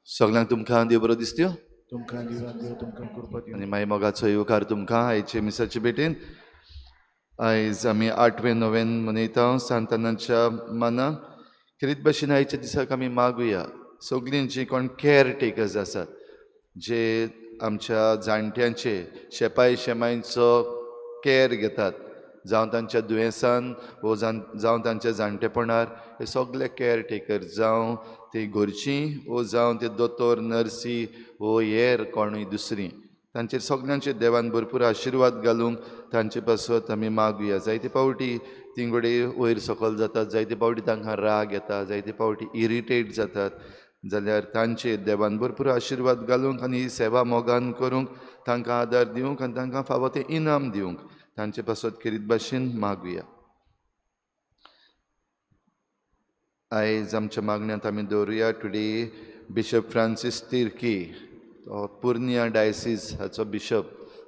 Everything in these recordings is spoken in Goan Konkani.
सगळ्यांक तुमकां देव बरो दिसत्यो आनी मागीर मोगाचो येवकार तुमकां आयचे मिसाचे भेटेन. आयज आमी 8वें 9वें मनयता सांतानाच्या मानाक. खेरीत भाशेन आयच्या दिसाक आमी मागुया सगळीं जीं कोण केअर टेकर्स आसात, जे आमच्या जाणट्यांचे शेपाय शेमायचो केअर घेतात, जावं तांच्या दुयेंसान वो जावं तांच्या जाणटेपणार, हे सगळे केअर टेकर, जावं ते घरचीं वो जावं ते दोतोर नर्सी वो हेर कोणूय दुसरीं, तांचेर सगळ्यांचेर देवान भरपूर आशिर्वाद घालूंक तांचे पासत आमी मागुया. जायते पावटी तिंगडे वयर सकयल जातात, जायते पावटी तांकां राग येता, जायते पावटी इरिटेट जातात, जाल्यार तांचेर देवान भरपूर आशिर्वाद घालूंक आनी ही सेवा मोगान करूंक तांकां आदार दिवंक आनी तांकां फावो तें इनाम दिवंक तांचे पासत खेरीत भाशेन मागुया. आयज आमच्या मागण्यांत आमी दवरुया टुडे बिशप फ्रांसीस तिर्की, तो पुर्निया डायसीस हाचो बिशप,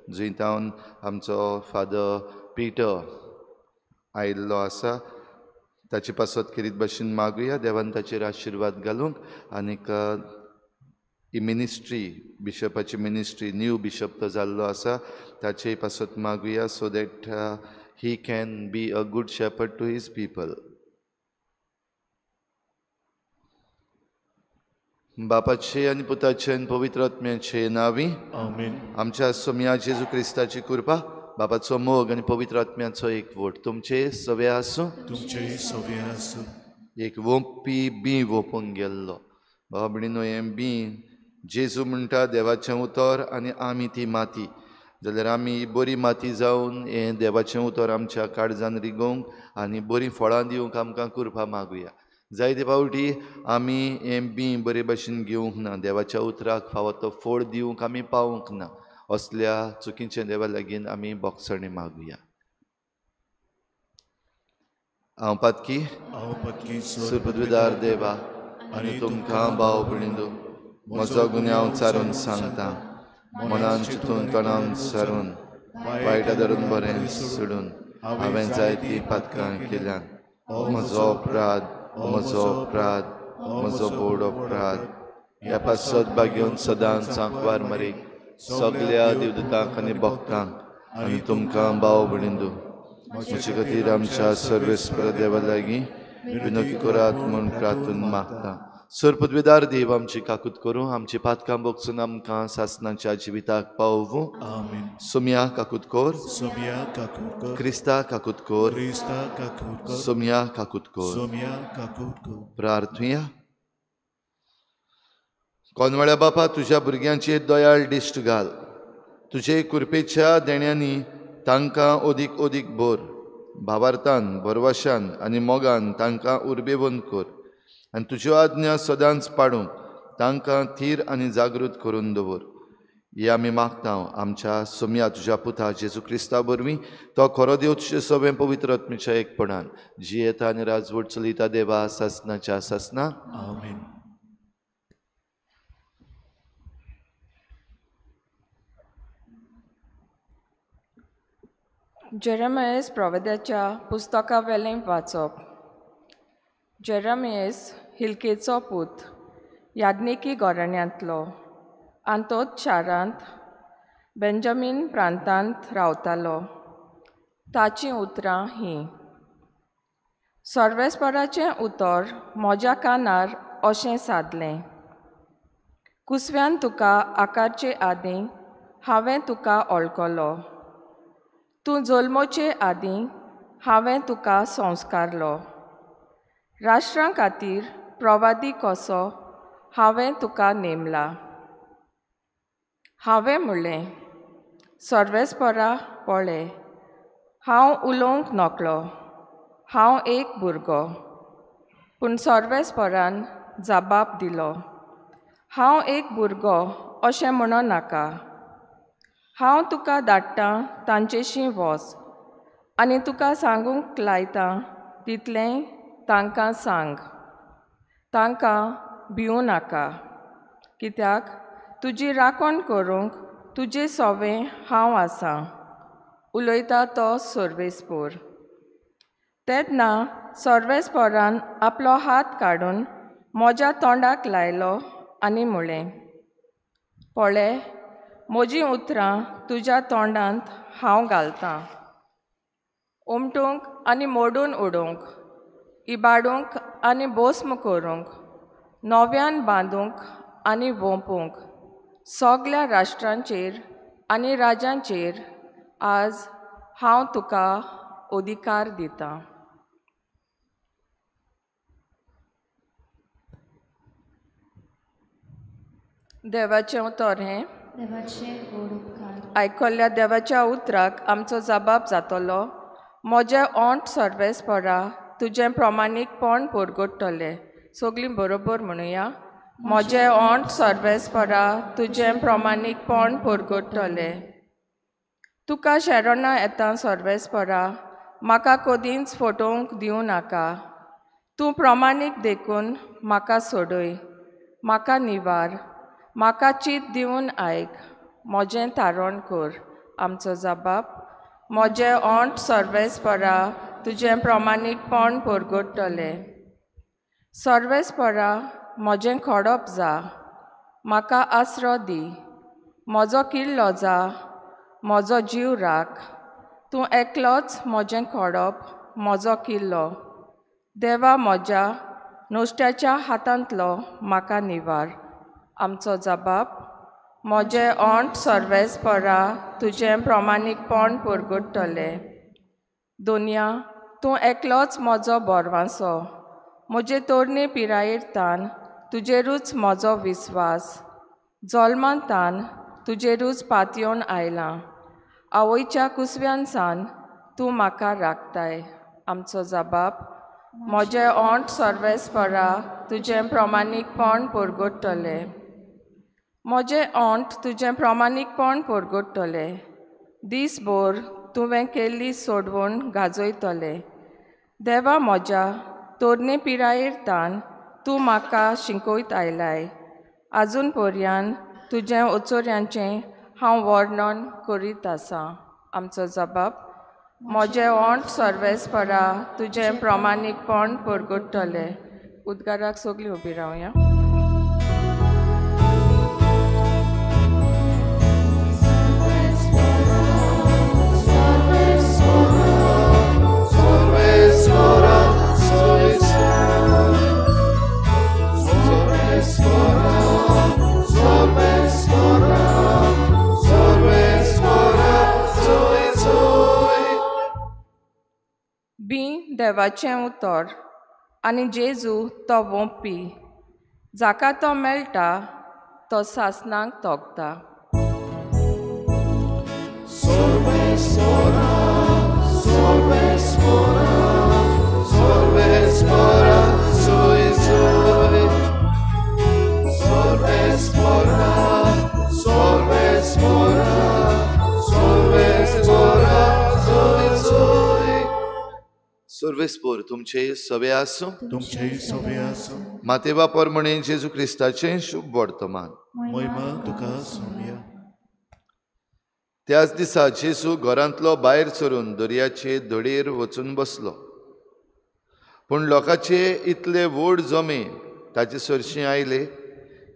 जंय तावन आमचो फादर पिटर आयिल्लो आसा, ताचे पासत खेरीत भाशेन मागुया देवान ताचेर आशिर्वाद घालूंक आनीक ही मिनिस्ट्री, बिशपाची मिनिस्ट्री, न्यू बिशप तो जाल्लो आसा, ताचे पासत मागुया so that he can be a good shepherd to his people. बापाचे आनी पुताचे आनी पवित्र आत्म्याचे नांवी आमेन. आमच्या सोम्या जेजू क्रिस्ताची कृपा, बापाचो मोग आनी पवित्र आत्म्याचो एकवट तुमचे सवे आसूं. तुमचे सवे आसूं. एक वोंपी बी वोपूंक गेल्लो बाबा भयणीनो, हें बी जेजू म्हणटा देवाचें उतर आनी आमी ती माती, जाल्यार आमी बरी माती जावन हें देवाचें उतर आमच्या काळजान रिगोवंक आनी बरीं फळां दिवंक आमकां कृपा मागुया. जायते पावटी आमी हें बी बरे भाशेन घेवंक ना, देवाच्या उतराक फावो तो फळ दिवंक आमी पावूंक ना, असल्या चुकीचें देवा लागीं आमी बोगसणें मागुया. हांव पातकी सुपुद्विदार देवा आनी तुमकां भाव भयणींनो म्हजो गुन्यांव चारून सांगता, मनान चिंतून तणावन सारून वायट धरून बरें सोडून हांवें जायतीं पातकां केल्यान. म्हजो अपराध, म्हजो अपराध, म्हजो बोड अपराध. ह्या पासत बागेवन सदांच आंकवार मरीक सगल्या देवदूतांक आनी भक्तांक आनी तुमकां भाव भयणींनो म्हजे खातीर आमच्या सर्वेस्पर देवा लागीं विनवणी करात म्हूण प्रार्थून मागता. सर पदवीदार देव आमची काकूत करूं, आमची पातकां बोगसून आमकां सासनाच्या जिविताक पावोवं. सोम्या काकूत कर, सोम्या काकूत कर, क्रिस्ता काकूत कर, क्रिस्ता काकूत कर, सोम्या काकूत कर, सोम्या काकूत कर. प्रार्थुया. कोनवाळ्या बापा, तुज्या भुरग्यांचेर दयाळ दिश्ट घाल, तुजे कृपेच्या देण्यांनी तांकां अदीक अदीक भर, भावार्थान भरवशान आनी मोगान तांकां उर्बेवंत कर आनी तुज्यो आज्ञा सदांच पाडूंक तांकां थीर आनी जागृत करून दवर. हे आमी मागता आमच्या सोम्या तुज्या पुता जेजू क्रिस्ता वरवीं, तो खरो देव तुजे सगळें पवित्र आत्म्याच्या एकपणान जियेता आनी राजवट चलयता देवा सासनाच्या सासना. आमेन. जेरेमियास प्रवाद्याच्या पुस्तका वेलें वाचप. जेरेमियास हिल्केचो पूत, याज्ञिकी घराण्यांतलो, आंतोत शारांत बेंजामीन प्रांतांत रावतालो. ताचीं उतरां हीं. सर्वेस्पराचें उतर म्हज्या कानार अशें सादलें, कुसव्यान तुका आकारचे आदीं हांवें तुका ओळखलो, तूं जल्मोचे आदीं हांवें तुका संस्कारलो, राष्ट्रां खातीर प्रवादी कसो हांवें तुका नेमला. हांवें म्हणलें, सर्वेस्परा पळय, हांव उलोवंक नकळो, हांव एक भुरगो. पूण सर्वेस्परान जबाब दिलो, हांव एक भुरगो अशें म्हणो नाका. हांव तुका धाडटां तांचेशी वच आनी तुका सांगूंक लायतां तितलेंय तांकां सांग. तांकां भिवूं नाका, कित्याक तुजी राखण करूंक तुजे सोवें हांव आसां, उलयता तो सर्वेस्पोर. तेन्ना सर्वेस्पोरान आपलो हात काडून म्हज्या तोंडाक लायलो आनी म्हळें, पळय, म्हजीं उतरां तुज्या तोंडांत हांव घालतां, उमटूंक आनी मोडून उडोवंक, इबाडूंक आनी भस्म करूंक, नव्यान बांदूंक आनी वोंपूंक, सगल्या राष्ट्रांचेर आनी राजांचेर आज हांव तुका अधिकार दितां. देवाचें उतर हें. आयकल्ल्या देवाच्या उतराक आमचो जबाब जातलो, म्हजें ओंठ सर्वेस्परा तुजें प्रमाणीकपण परगट्टलें. सगळीं बरोबर म्हणुया, म्हजें ओंठ सर्वेस्परा तुजें प्रमाणीकपण परगट्टलें. तुका शरणां येता सर्वेस्परा, म्हाका कदींच फटोवंक दिवं नाका. तूं प्रमाणीक देखून म्हाका सोडय, म्हाका निवार, म्हाका चीत दिवन आयक, म्हजें तारण कर. आमचो जबाब, म्हजें ओंठ सर्वेस्परा तुजें प्रमाणीकपण परगट्टलें. सर्वेस्परा म्हजें खडप जा, म्हाका आसरो दी, म्हजो किल्लो जा, म्हजो जीव राख. तूं एकलोच म्हजें खडप, म्हजो किल्लो. देवा म्हज्या नुस्त्याच्या हातांतलो म्हाका निवार. आमचो जबाब, म्हजें ओंठ सर्वेस्परा तुजें प्रमाणीकपण परगट्टलें. दोनया, तूं एकलोच म्हजो बोरवांसो, म्हजे तरणे पिरायेर तान तुजेरूच म्हजो विस्वास, जल्मान तान तुजेरूच पातयेवन आयलां, आवयच्या कुसव्यान सान तूं म्हाका राखताय. आमचो जबाब, म्हजें ओंठ सर्वेस्परा तुजें प्रमाणीकपण परगट्टलें. म्हजें ओंठ तुजें प्रमाणीकपण परगट्टलें, दीसभर तुवें केल्ली सोडवण गाजयतलें. देवा म्हज्या तरणे पिरायेर तान तूं म्हाका शिकयत आयलाय, आजून पर्यान तुजें ओचोऱ्यांचें हांव वर्णन करीत आसां. आमचो जबाब, म्हजें ओंठ सर्वेस्परा तुजें प्रमाणीकपण परगट्टलें. उद्गाराक सगळीं उबी रावया. बी देवाचें उतर आनी जेजू तो वोंपी, जाका तो मेळटा तो सासणाक तोगता. सर्वेस्पोर तुमचे सवे आसूं, तुमचे सवे आसूं. मातेवा परमणे जेजू क्रिस्ताचें शुभ वर्तमान. महिमा तुका सोम्या. त्याच दिसा जेजू घरांतलो भायर सरून दर्याचे धडेर वचून बसलो. पूण लोकांचे इतले व्हड जमे ताचे सरशीं आयले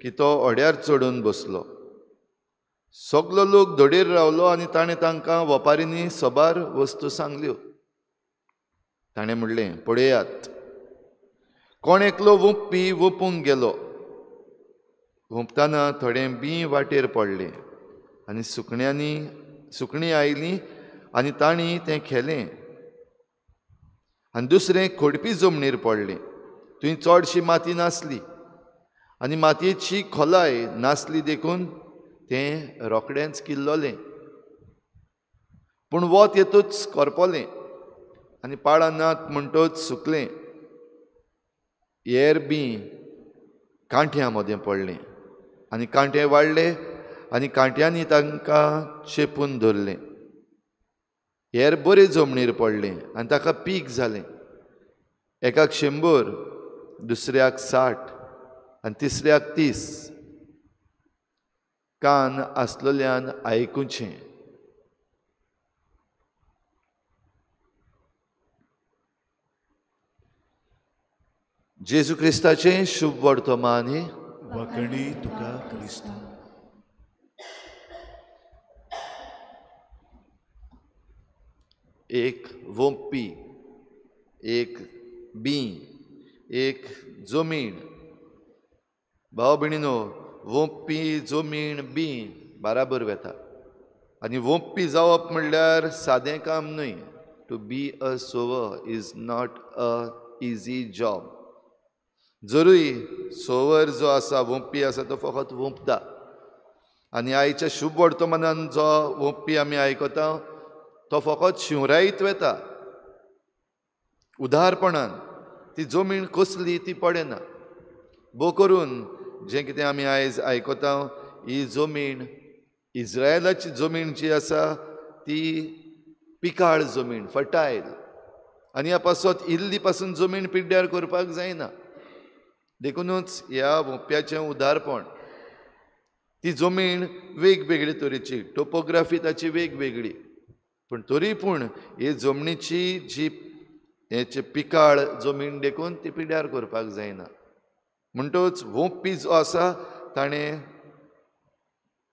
की तो होड्यार चडून बसलो. सगलो लोक धडेर रावलो आनी ताणें तांकां वपारींनी सबार वस्तू सांगल्यो. ताणें म्हणलें, पळयात, कोण एकलो वोंपपी वोंपूंक गेलो. वोंपतना थोडें बीं वाटेर पडलें आनी सुकणीं आयलीं आनी तांणी तें खेलें. आनी दुसरें खोडपी जमनीर पडलें. थंय चडशी माती नासली आनी मातयेची खोलाय नासली देखून तें रोखडेंच किल्लोलें. पूण वत येतूच करपलें आनी पाळां नात म्हणटच सुकलें. हेर बीं कांठ्यां मदें पडलें आनी कांटे वाडले आनी कांट्यांनी तांकां चेपून धरलें. हेर बरे जमनीर पडलें आनी ताका पीक जालें. एकाक 100, दुसऱ्याक 60 आनी तिसऱ्याक 30. कान आसलोल्यान आयकुचें. जेजू क्रिस्ताचें शुभ वर्तमान. वाकणी तुका क्रिस्ता. एक वोंपी, एक बीं, एक जमीन. भाव भयणीनो, वोंपी, जमीन, बीं बाराबर वेता. आनी वोंपी जावप म्हणल्यार सादें काम न्हय. To be a sower is not a easy job. जरूय सोवर जो आसा, वोंपी आसा, तो फकत वोंपता. आनी आयच्या शुभ वर्तमानान जो वोंपी आमी आयकता तो फकत शिंवरायत वेता उदारपणान. ती जमीन कसली ती पडना. भोव करून जें कितें आमी आयज आयकता, ही जमीन इज्रायलाची जमीन जी आसा ती पिकाळ जमीन, फर्टायल. आनी ह्या पासत इल्ली पासून जमीन पिड्ड्यार करपाक जायना. देखुनूच ह्या वोंप्याचें उदारपण. ती जमीन वेगवेगळे तरेची, टोपोग्राफी ताची वेगवेगळी, पूण तरी पूण हे जमनीची जी हेची पिकाळ जमीन देखून ती पिड्ड्यार करपाक जायना. म्हणटच वोंपी जो आसा ताणें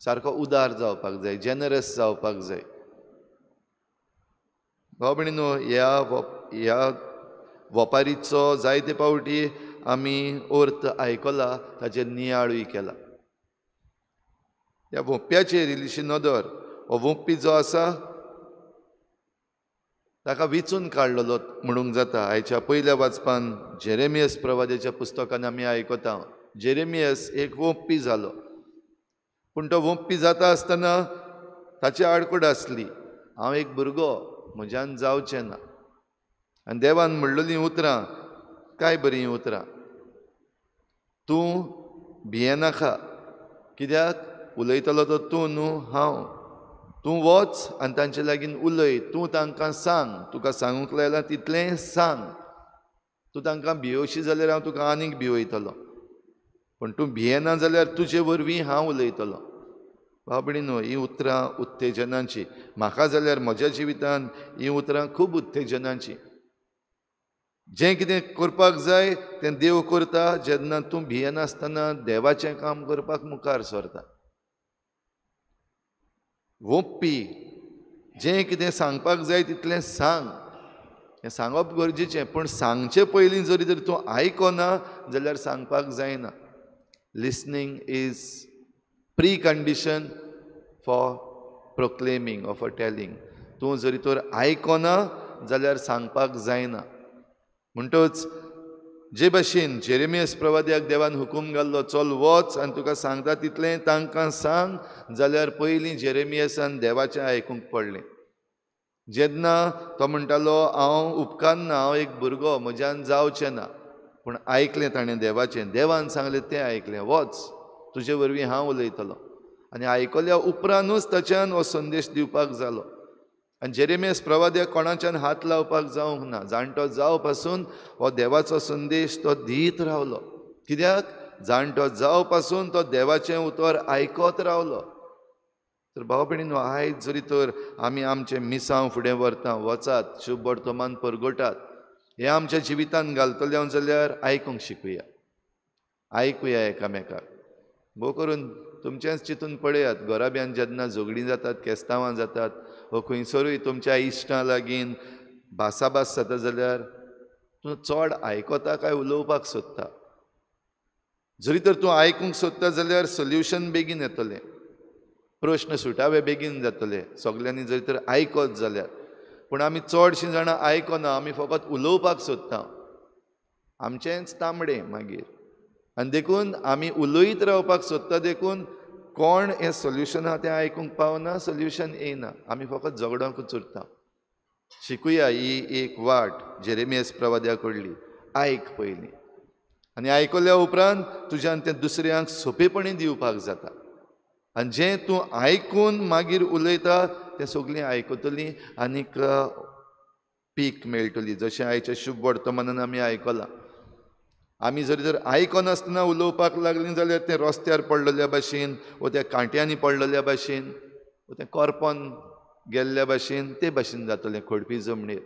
सारको उदार जावपाक जाय, जेनरस जावपाक जाय. भाव भयणीनो, ह्या वपारीचो जायते पावटी आमी अर्थ आयकला, ताचेर नियाळूय केला. ह्या वोंप्याचेर इल्लीशी नदर. हो वोंपी जो आसा ताका विचून काडलेलो म्हणूंक जाता. आयच्या पयल्या वाचपान जेरेमियस प्रवाद्याच्या पुस्तकान आमी आयकता, जेरेमियस एक वोंपी जालो. पूण तो वोंपी जाता आसतना ताची आडखळ आसली, हांव एक भुरगो, म्हज्यान जावचें ना. आनी देवान म्हणलेलीं उतरां काय बरीं उतरां, तूं भियेनाका, कित्याक उलयतलो तो तूं न्हू हांव. तूं वच आनी तांचे लागीं उलय, तूं तांकां सांग, तुका सांगूंक लायलां तितलें सांग. तूं तांकां भियोशी जाल्यार हांव तुका आनीक भिवयतलो, पूण तूं भियेना जाल्यार तुजे वरवीं हांव उलयतलो. भाव भयणीनो, हीं उतरां उत्तेजनाचीं. म्हाका जाल्यार म्हज्या जिवितान हीं उतरां खूब उत्तेजनाचीं. जें कितें करपाक जाय तें देव करता जेन्ना तूं भियेनासतना देवाचें काम करपाक मुखार सरता. वोंपी जें कितें सांगपाक जाय तितलें सांग. हें सांगप गरजेचें, पूण सांगचे पयलीं जरी तर तूं आयकना जाल्यार सांगपाक जायना. Listening is pre condition for proclaiming or for telling. तूं जरी तर आयकना जाल्यार सांगपाक जायना. म्हणटच जे भाशेन जेरेमियस प्रवाद्याक देवान हुकूम घाल्लो, चल वच आनी तुका सांगता तितलें तांकां सांग, जाल्यार पयलीं जेरेमियसान देवाचें आयकूंक पडलें. जेन्ना तो म्हणटालो हांव उपकारना, हांव एक भुरगो, म्हज्यान जावचें ना, पूण आयकलें ताणें देवाचें. देवान सांगलें तें आयकलें, वच तुजे वरवीं हांव उलयतलो. आनी आयकल्या उपरांतूच ताच्यान हो संदेश दिवपाक जालो. आनी जेरेमियस प्रवाद्याक कोणाच्यान हात लावपाक जावंक ना. जाणटो जाव पासून हो देवाचो संदेश तो दीत रावलो. कित्याक? जाणटो जाव पासून तो देवाचें उतर आयकत रावलो. तर भाव भयणीनो, आयज जरी तर आमी आमचें मिसांव फुडें व्हरता, वचात, शुभ वर्तमान परगटात, हें आमच्या जिवितान घालतले हांव जाल्यार आयकूंक शिकूया, आयकुया एकामेकाक. भोव करून तुमचेंच चिंतून पळयात, घराब्यान जेन्ना झगडीं जातात, केस्तांवां जातात, वो खंयसरूय तुमच्या इश्टां लागीं भासाभास जाता जाल्यार तूं चड आयकता काय उलोवपाक सोदता? जरी तर तूं आयकूंक सोदता जाल्यार सोल्युशन बेगीन येतलें, प्रश्न सुटावे बेगीन जातले सगल्यांनी जरी तर आयकत जाल्यार. पूण आमी चडशीं जाणां आयकना, आमी फकत उलोवपाक सोदता, आमचेंच तांबडें मागीर. आनी देखून आमी उलयत रावपाक सोदता, देखून कोण हें सोल्युशन आहा तें आयकूंक पावना, सोल्युशन येयना, आमी फकत झगडोंकूच उरता. शिकुया ही एक वाट जेरेमियस प्रवाद्या कडली, आयक पयलीं आनी आयकल्या उपरांत तुज्यान तें दुसऱ्यांक सोंपेपणी दिवपाक जाता. आनी जें तूं आयकून मागीर उलयता तें सगळीं आयकतलीं आनीक पीक मेळटली. जशें आयच्या शुभ वर्तमानान आमी आयकलां, आमी जरी जर आयकनासतना उलोवपाक लागलीं जाल्यार तें रस्त्यार पडलेल्या भाशेन वो त्या कांट्यांनी पडलेल्या भाशेन वो तें कोरपोन गेल्ल्या भाशेन ते भाशेन जातलें खडपी जमणीर.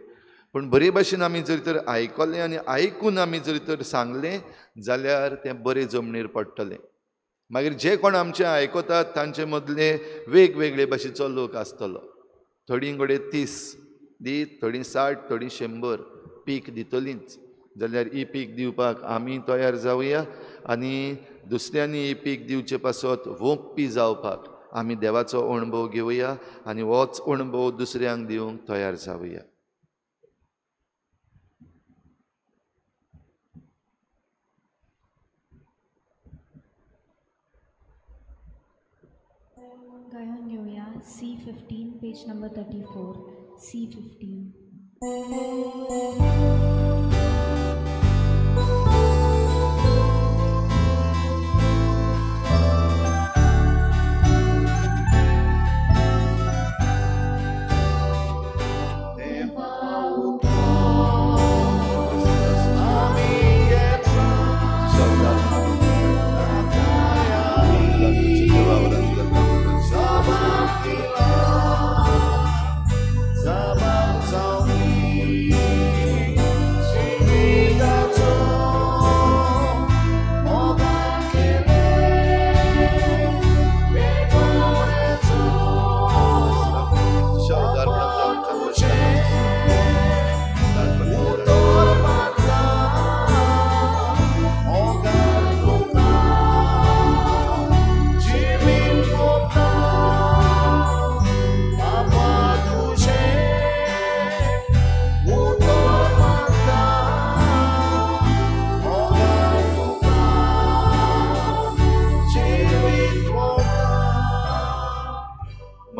पूण बरे भाशेन आमी जरी तर आयकलें आनी आयकून आमी जरी तर सांगलें जाल्यार तें बरे जमणीर पडटलें. मागीर जे कोण आमचें आयकतात तांचे मदले वेगवेगळे भाशेचो लोक आसतलो. थोडीं घडये 30 दीत, थोडीं 60, थोडीं 100 पीक दितलींच. जाल्यार ही पीक दिवपाक आमी तयार जावया आनी दुसऱ्यांनी ही पीक दिवचे पासत वोंपपी जावपाक आमी देवाचो अणभव घेवया आनी होच अणभव दुसऱ्यांक दिवंक तयार जावया. गायन घेवया C15 page number 34 C15.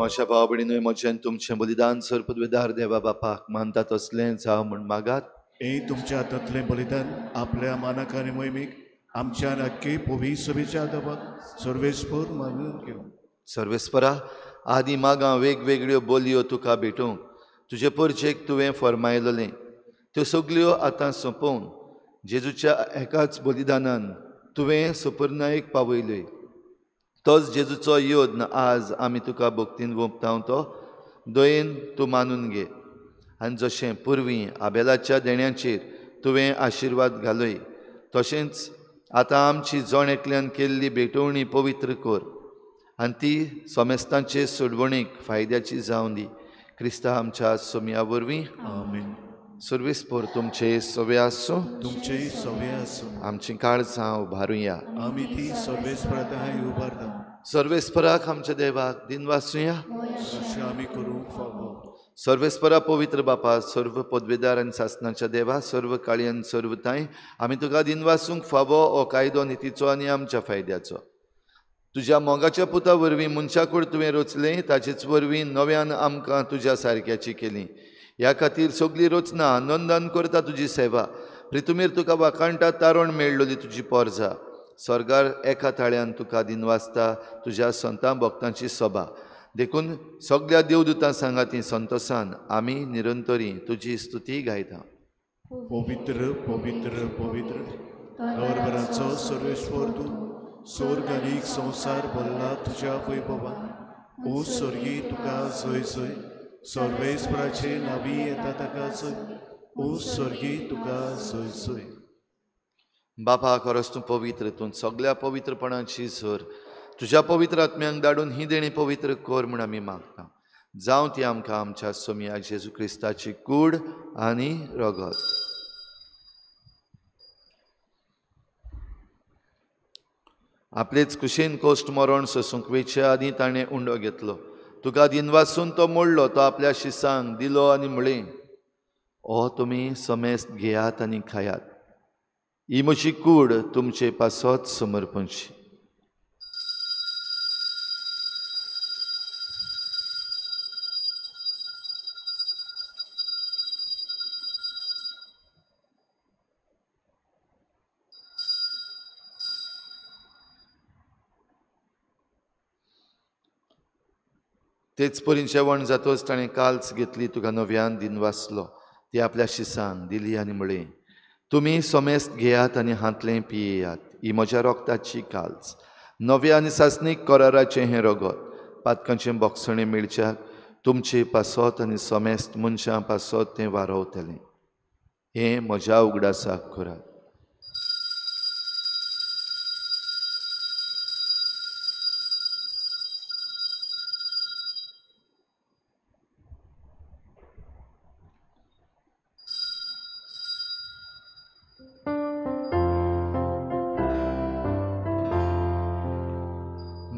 म्हज्या भाव भयणीनूय म्हजें तुमचें बलिदान सर पदवेदार देवा बापाक मानता तसलें जावं म्हूण मागात. हे तुमच्या हातांतलें बलिदान आपल्या मानाक आनी मोहिमेक आमच्या नक्की पवी सभेच्या दबाक सर्वेस्पर मानून घेवं. सर्वेस्परा, आदी मागां वेगवेगळ्यो बोलयो तुका भेटूंक तुजे परचेक तुवें फर्मायलेलें त्यो सगल्यो आतां सोंपोवन जेजूच्या एकाच बलिदानान तुवें सुपर्नायक पावयल्यो. तोच जेजूचो योद्न आज आमी तुका भक्तीन वोंपता तो दयेन तूं मानून घे. आनी जशें पुर्वी आबेलाच्या देण्याचेर तुवें आशिर्वाद घालय तशेंच आतां आमची जण एकल्यान केल्ली भेटवणी पवित्र कर आनी ती सोमेस्तांचे सोडवणीक फायद्याची जावं दी. क्रिस्ता आमच्या सोमया वरवीं. आमेन. सर्वेस्पर तुमचे सवे आसूं, तुमचे सवे आसूं. आमची काळजां उबारुया, आमी ती सर्वेस्परा उबारता. सर्वेस्पराक आमच्या देवाक दिनवासुया, अशें आमी करूंक फावो. सर्वेस्परा पवित्र बापा, सर्व पदवेदार आनी सासनाच्या देवा, सर्व काळी आनी सर्व तांय आमी तुका दिनवासूंक फावो हो कायदो नितीचो आनी आमच्या फायद्याचो. तुज्या मोगाच्या पुता वरवीं मनशाकूड तुवें रचलें, ताचेच वरवीं नव्यान आमकां तुज्या सारक्याची केली. ह्या खातीर सगली रचना आनंदान करता तुजी सेवा. प्रितुमेर तुका वाखाणटा तारण मेळ्ळोली तुजी पोरजा. स्वर्गार एका ताळ्यान तुका दिनवासता तुज्या संतां भक्तांची सभा. देखून सगल्या देवदूतां सांगाती संतोसान आमी निरंतरी तुजी स्तुती गायता. पवित्र पवित्र पवित्र दवरभराचो सर्वेश्वर तूं, स्वर्ग आनी संवसार भरला तुज्या वैभवान. ओ स्वर्गी तुका जय जय, सर्वेस्पराचे नावी येता ताका जय. ओ स्वर्गी तुका जय जय. बापा, खरोच तूं पवित्र, तूं सगल्या पवित्रपणाची सर. तुज्या पवित्र आत्म्यांक धाडून ही देणी पवित्र कर म्हूण आमी मागता. जावं ती आमकां आमच्या सोमया जेजू क्रिस्ताची कूड आनी रगत. आपलेच कुशीन कोश्ट मरण सोसूंक वेचे आदीं ताणें उंडो घेतलो. तुका दिनवासून तो मोडलो, तो आपल्या शिसांक दिलो आनी म्हळें, ओ तुमी समेस्त घेयात आनी खायात, ही म्हजी कूड तुमचे पासत समर्पणची. तेच परीन जेवण जातच ताणें काल्स घेतली, तुका नव्यान दिनवासलो, ती आपल्या शिसांक दिली आनी म्हळें, तुमी समेस्त घेयात आनी हांतलें पियेयात, ही म्हज्या रोगताची काल्स, नव्या आनी सासणीक कराराचें हें रगत, पातकांचें बोगसणें मेळच्याक तुमचे पासत आनी समेस्त मनशां पासत तें वारवतलें. हें म्हज्या उगडासाक करात.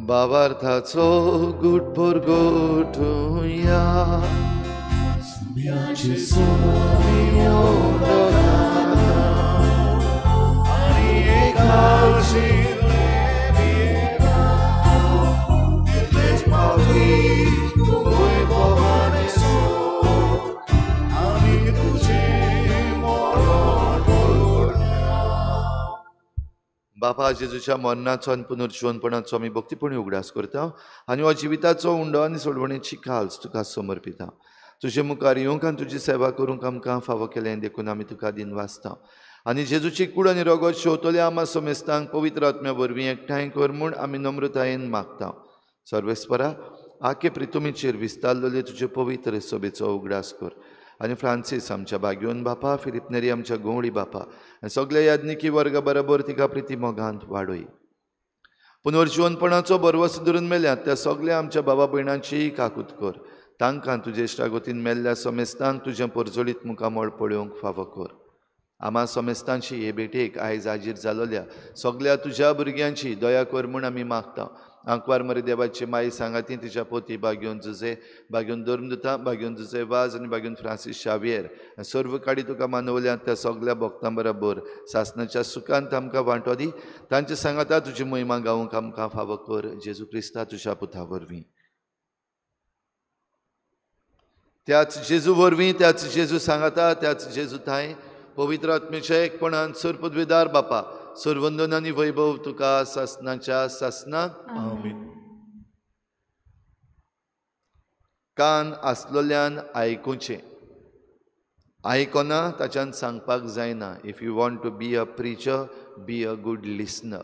बाबार्थाचो गुटभर गोठुया, बापा जेजूच्या मरणाचो आनी पुनर्जिवनपणाचो आमी भक्तीपणी उगडास करता आनी हो जिविताचो उंडो आनी सोडवणेची काल्स तुका समर्पिता. तुजे मुखार येवंक आनी तुजी सेवा करूंक आमकां फावो केलें देखून आमी तुका दिनवासता. आनी जेजूची कूड आनी रगत शेवतल्या आमा समेस्तांक पवित्र आत्म्या वरवीं एकठांय कर म्हूण आमी नम्रतायेन मागता. सर्वेस्परा आखे प्रितुमीचेर विस्तारलेले तुजे पवित्र सभेचो उगडास कर आनी फ्रांसीस आमच्या बाग्योन बापा, फिलिप नेरी आमच्या गवळी बापा आनी सगल्या याज्ञिकी वर्गा बरोबर तिका प्रिती मोगांत वाडय. पुनर्जिवनपणाचो भरवस धरून मेल्यात त्या सगल्या आमच्या बाबा भयणांचीय काकूत कर. तांकां तुजे इश्टागतीन मेल्ल्या समेस्तांक तुजें परजळीत मुखामळ पळोवंक फावो कर. आमा समेस्तांची हे भेटेक आयज हाजीर जालोल्या सगल्या तुज्या भुरग्यांची दया कर म्हूण आमी मागता. आंकवार मरे देवाची माई सांगाती तिच्या पोती बाग्योन जुजे, बाग्योन धर्मदुता, बाग्योन जुजे वाज आनी बाग्योन फ्रांसीस शावियर आनी सर्व काडी तुका मानवल्यात त्या सगल्या भक्तां बरोबर सासणाच्या सुखांत आमकां वांटो दी. तांचे सांगाता तुजी महिमा गावंक आमकां फावो कर, जेजू क्रिस्ता तुज्या पुता वरवीं. त्याच जेजू वरवीं, त्याच जेजू सांगाता, त्याच जेजू थांय पवित्र आत्मेच्या एकपणान सर्वपदवीदार बापा, सर्वंदन आनी वैभव तुका सासणाच्या सासणाक. आमेन. कान आसलोल्यान आयकुचें, आयकना ताच्यान सांगपाक जायना. If you want to be a preacher, be a good listener.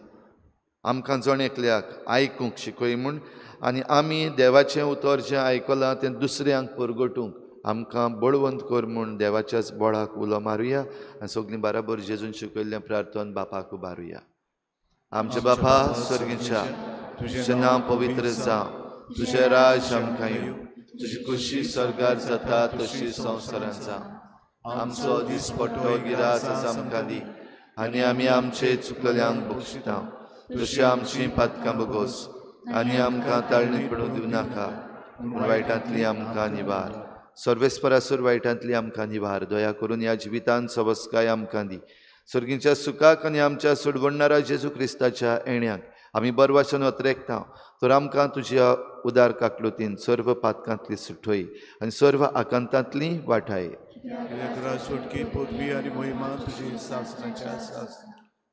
आमकां जण एकल्याक आयकूंक शिकय म्हूण आनी आमी देवाचें उतर जें आयकलां तें दुसऱ्यांक परगटूंक आमकां बळवंत कर म्हूण देवाच्याच बळाक उलो मारुया आनी सगळीं बराबर जेजून शिकयल्लें प्रार्थन बापाक उबारुया. आमच्या बापा स्वर्गीच्या, तुजें नांव पवित्र जावं, तुजें राज आमकां येवं, तुजी खुशी स्वर्गार जाता तशी संवसारांत जावं. आमचो दिसपट्टो गिरास आमकां दी आनी आमी आमचे चुकल्यांक बक्षिता तशी आमची पातकां बगोस आनी आमकां ताळणी पडूंक दिवं नाका, पूण वायटांतली आमकां निवार. सर्वेस्परासूर वायटांतली आमकां निवार. दया करून ह्या जिवितांत सवस्काय आमकां दी. सर्गीच्या सुखाक आनी आमच्या सोडवणणारा जेजू क्रिस्ताच्या येण्याक आमी बरवाचन अत्रेकता तर आमकां तुज्या उदार काकलुतीन सर्व पातकांतली सुटय आनी सर्व आकांतांतली वाठाय.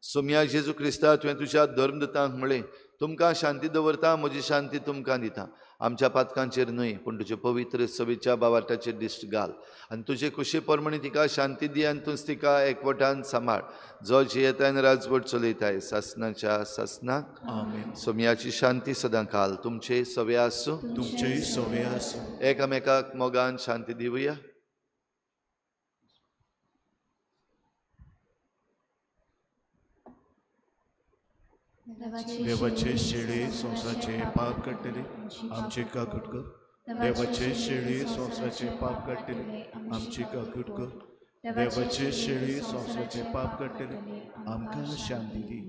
सोम्या जेजू क्रिस्ता, तुवें तुज्या धर्मदूतांक म्हळें, तुमकां शांती दवरता, म्हजी शांती तुमकां दिता. आमच्या पातकांचेर न्हय पूण तुजे पवित्र सभेच्या बावाटाचेर दिश्ट घाल आनी तुजे खुशे प्रमाणे तिका शांती दी आनी तूंच तिका एकवटान सांबाळ, जो जियेताय आनी राजवट चलयताय सासणाच्या सासणाक. आमेन. सोम्याची शांती सदां काल तुमचे सवे आसूं, तुमचेय सवे आसूं. एकामेकाक मोगान शांती दिवया. देवाचे शेळी संवसाराचे पाप काडटले आमचे काकूट कर. देवाचे शेळी संवसाराचे पाप काडटले आमची काकूट कर. देवाचे शेळी संवसाराचे पाप काडटले आमकां शांती दी.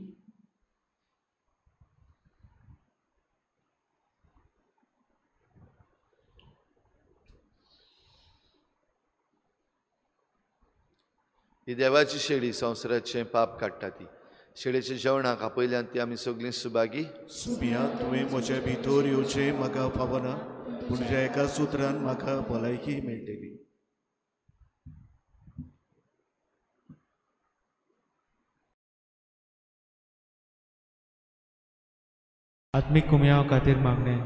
ही देवाची शेळी संवसाराचें पाप काडटा ती शेळेच्या जेवणाक आपयल्यान ती आमी सगळीं सुभागी. सुबिया तुवें म्हज्या भितर येवचें म्हाका फावना, पूण तुज्या एका सुत्रान म्हाका भलायकी मेळटली. आत्मीक कुमयाव खातीर मागणें.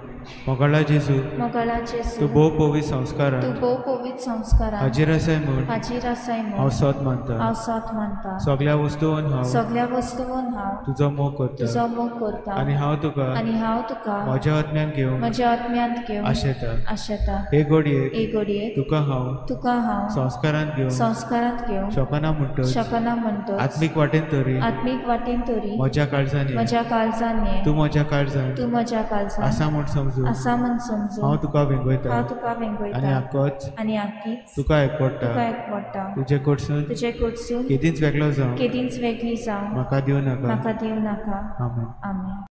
मोगाळा जेजू, मोगाळा जेजू, तूं भोव पवित्र संस्कारान, तूं भोव पवित्र संस्कारान हाजीर आसाय म्हूण, हाजीर आसाय म्हूण हांव सत मानता, हांव सत मानता. सगळ्या वस्तून हांव, सगळ्या वस्तून हांव तुजो मोग करता, तुजो मोग करता. आनी हांव तुका, आनी हांव तुका म्हज्या आत्म्यान घेवन, म्हज्या आत्म्यांत घेवन आशेता, आशेता. हे घडयेक, हे घडयेक तुका हांव, तुका हांव संस्कारांत घेवन, संस्कारांत घेवन शकना म्हणटच, शकना म्हणटच आत्मीक वाटेन तरी, आत्मीक वाटेन तरी म्हज्या काळजान, म्हज्या काळजान तूं म्हज्या काळजान, तूं म्हज्या काळजान आसा म्हूण समजू, आसा म्हूण समजू हांव तुका वेंगयता, हांव तुका वेंगयता. आनी आकच, आनी आकीच तुका एकवडटा, तुका एकवडटा. तुजे कडसून, तुजे कडसून केदींच वेगळो जावं, केदींच वेगळी जावं म्हाका दिवं नाका, म्हाका दिवं नाका. आमेन. आमेन.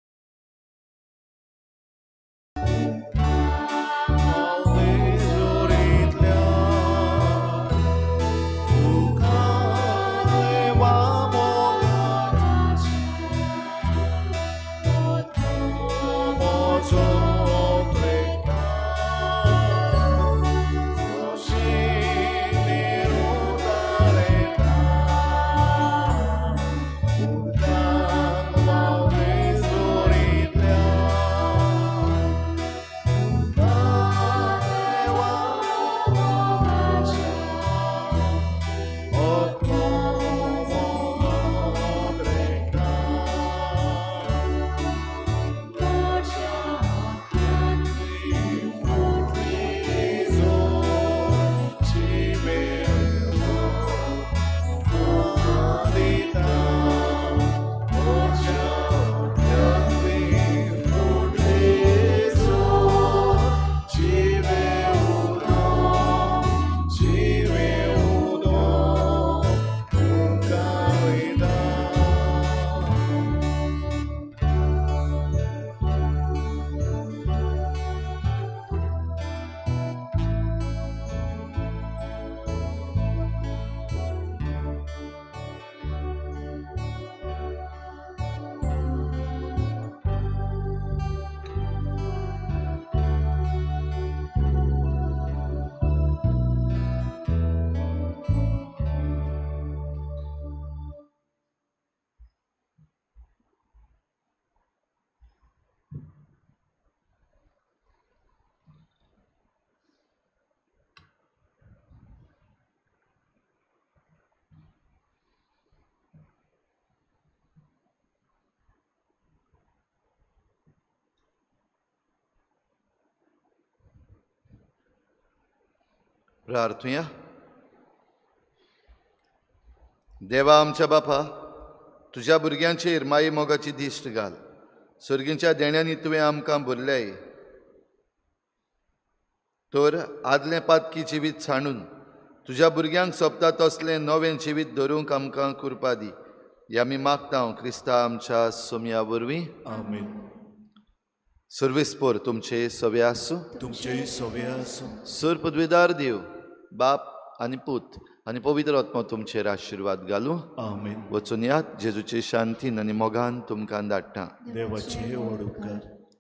प्रार्थुया. देवा आमच्या बापा, तुज्या भुरग्यांचेर माये मोगाची दिश्ट घाल. सर्गींच्या देण्यांनी तुवें आमकां भरल्याय, तर आदलें पातकी जिवीत सांडून तुज्या भुरग्यांक सोबता तसलें नवें जिवीत धरूंक आमकां कृपा दी. हे आमी मागता क्रिस्ता आमच्या सोमया वरवीं. आमेन. सर्वेस्पोर तुमचे सवे आसूं, तुमचे सवे आसूं. सर पदवेदार देव बाप आनी पूत आनी पवित्र आत्मो तुमचेर आशिर्वाद घालूं. आमेन. वचून यात, जेजूचे शांतीन आनी मोगान तुमकां धाडटा. देवाचे व्हड उपकार.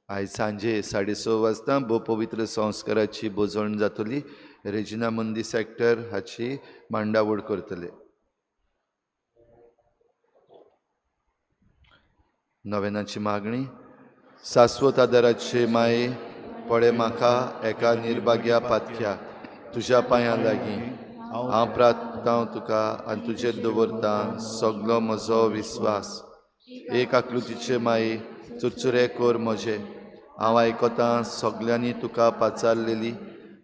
आयज सांजे 6:30 वाजता भोव पवित्र संस्काराची भोजवण जातली. रेजिना मुंदी सेक्टर हाची मांडावळ करतले. नवेनाची मागणी. शाश्वत आदाराचे माये, पळे म्हाका एका निर्भाग्या पातक्या तुज्या पांयां लागीं हांव प्रार्थता तुका आनी तुजेर दवरता सगलो म्हजो विस्वास. एक आकृतीचे माये, चुरचुरे कर म्हजे. हांव आयकतां सगल्यांनी तुका पाचारलेली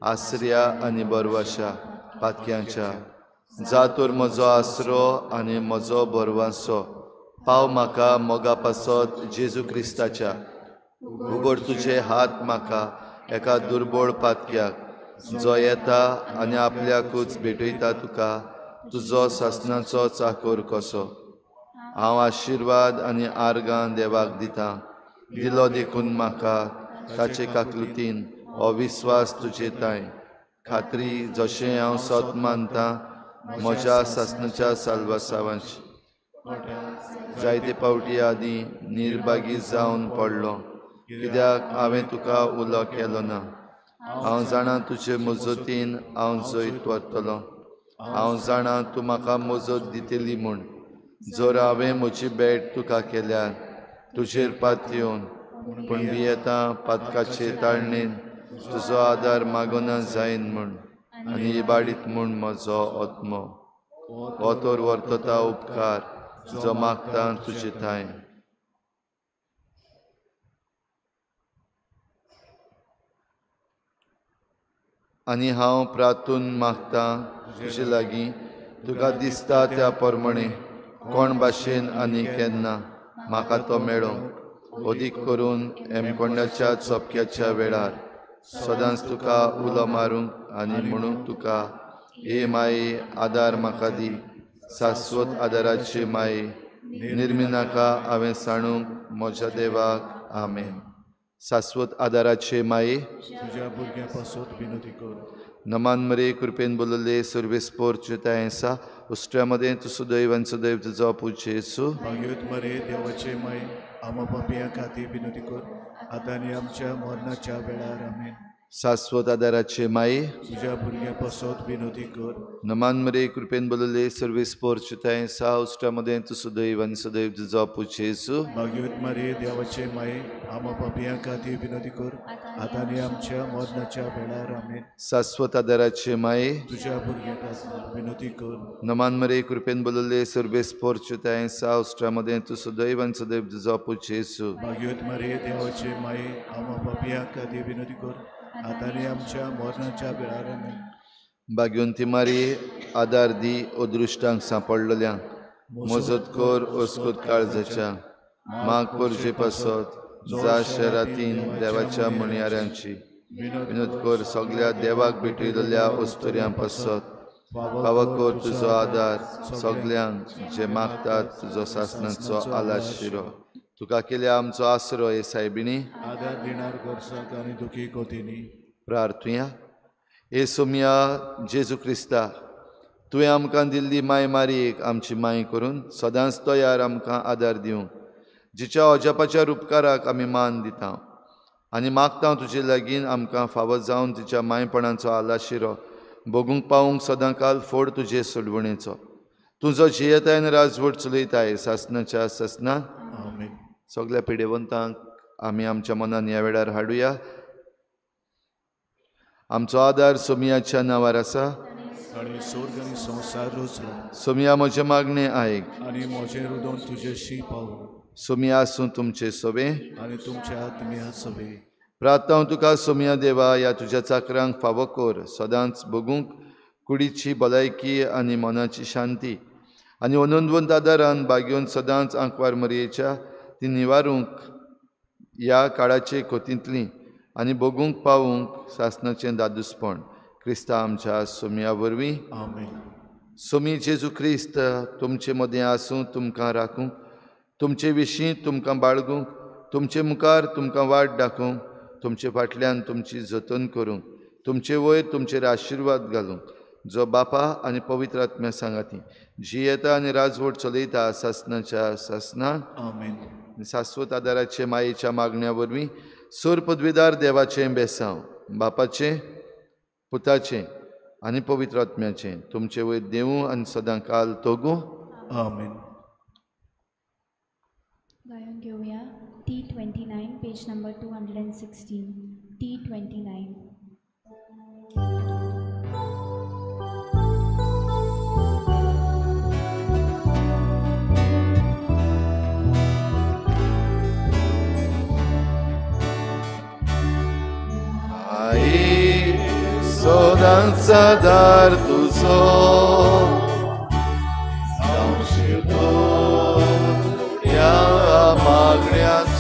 आसऱ्या आनी बरवाशा पातक्यांच्या. जा तर म्हजो आसरो आनी म्हजो बरवासो, पाव म्हाका मोगा पासत जेजू क्रिस्ताच्या. उगड तुजे हात म्हाका एका दुर्बळ पातक्याक, जो येता आनी आपल्याकूच भेटयता तुका तुजो सासणाचो चाकोर कसो. हांव आशिर्वाद आनी आर्गां देवाक दिता, दिलो देखून म्हाका ताचे काकलुतीन हो विस्वास तुजे तांय. खात्री जशें हांव सत मानता म्हज्या सासणाच्या साल्वासावांची जायते पावटी आदीं निर्भागी जावन पडलो कित्याक हांवें तुका उलो केलो ना. हांव जाणा तुजे मजतीन हांव जैत व्हरतलो. हांव जाणा तूं म्हाका मजत दितली म्हूण. जर हांवें म्हजी भेट तुका केल्यार तुजेर पातयेवन पूण भियेता पातकाचे ताळणेन तुजो आदार मागना जायन म्हूण आनी इबाडीत म्हूण म्हजो आत्मो. हो तर वर्तता उपकार जो मागता तुजे ठांय. आनी हांव प्रार्थून मागता तुजे लागीं तुका दिसता त्या प्रमाणे कोण भाशेन आनी केन्ना म्हाका तो मेळोंक अदीक करून हेमकोंडाच्या चपक्याच्या वेळार सदांच तुका उलो मारूंक आनी म्हणूंक तुका हे माये आदार म्हाका दी. शाश्वत आदाराचे माये निर्मिनाका हांवें सांडूंक म्हज्या देवाक. आमेन. शाश्वत आदाराचे माये तुज्या भुरग्यां पासत विनोदी कर. नमान मरे कृपेन बोलले सर्वेस्पोर चिताय आसा उष्ट्या मदें तूं सुदैव आनी सदैव तुजो पूज येसू. भाग्यवत मरे देवाचे माये आमा पापयां खातीर विनोदी कर आतां आनी आमच्या मरणाच्या वेळार. आमेन. शाश्वत आदाराचे माये तुज्या भुरग्यां पासत विनोदी कर. नमान मरे कृपेन बोलले सर्वेस्पोर चिताय आसा उष्ट्या मदें तूं सुदैव आनी सदैव तुजो पूज येसू. भाग्यवत मरे देवाचे माये आमा पापयां खातीर विनोदी कर आतां आनी आमच्या मरणाच्या वेळार. आमेन. शाश्वत आदाराचे माये तुज्या भुरग्यां खातीर विनोदी कर. नमान मरे कृपेन बोलले सर्वेस्पोर चिताय आसा उष्ट्या मदें तूं सुदैव आनी सदैव तुजो पूज येसू. भाग्यवत मरे देवाचे माये आमा पापयां खातीर विनोदी कर आतां आनी आमच्या मरणाच्या वेळार. आमेन. भाग्यवंती मारी आदार दी अदृश्टांक सांपडलेल्यांक मजत कर अस्कूत काळजाच्या माग करचे पासत जा शहरातीन देवाच्या म्हणयाऱ्यांची विनोद कर सगळ्या देवाक भेटयलेल्या अस्तुऱ्यां पासत फावो कर तुजो आदार सगल्यांक जे मागतात तुजो सासणाचो आलाशिरो. तुका केल्या आमचो आसरो हे सायबिणी आदार दिणार गरसाक आनी दुखी कोतीनी. प्रार्थुया. हे सोमया जेजू क्रिस्ता तुवें आमकां दिल्ली माय मारयेक आमची माय करून सदांच तयार आमकां आदार दिवंक जिच्या अजापाच्या रुपकाराक आमी मान दिता आनी मागता तुजे लागीं आमकां फावो जावन तिच्या मायपणाचो आलाशिरो भोगूंक पावूंक सदांकाल फोड तुजे सोडवणेचो. तुजो जियेतायन राजवट चलयताय सासणाच्या सासणां. आमेन. सगळ्या पिडेवंतांक आमी आमच्या मनान ह्या वेळार हाडुया. आमचो आदार सोमियाच्या नांवार आसा. आनी स्वर्ग आनी संवसार रचलो. सोमिया म्हजें मागणें आयक आनी म्हजें रुदोन तुजेशी पावूं. सोमिया आसूं तुमचे सोबे आनी तुमच्या आत्म्या सोबे. प्रार्थना तुका सोमिया देवा ह्या तुज्या चाकरांक फावो कर सदांच भोगूंक कुडीची भलायकी आनी मनाची शांती आनी अनंतवंत आदारान बागेवन सदांच आंकवार मरयेच्या ती निवारूंक ह्या काळाचे कोतींतली आनी भोगूंक पावूंक सासणाचें दादूसपण क्रिस्ता आमच्या सोमिया वरवीं. आमेन. सोमी जेजू क्रिस्त तुमचे मदें आसूं तुमकां राखूंक तुमचे विशीं तुमकां बाळगूंक तुमचे मुखार तुमकां वाट दाखोवंक तुमचे फाटल्यान तुमची जतन करूंक तुमचे वयर तुमचेर आशिर्वाद घालूंक जो बापा आनी पवित्र आत्म्या सांगाती जियेता आनी राजवट चलयता सासणाच्या सासणां. आमेन. शाश्वत आदाराचे मायेच्या मागण्या वरवीं सोर पदवीदार देवाचें बेसांव बापाचें पुताचें आनी पवित्र आत्म्याचें तुमचे वयर देवूं आनी सदां काल तोगूं. आमेन. गायन घेवया T29 page number 216. T29. आई सदांच आदार तुजो जावं शिवतो ह्या मागण्याचो.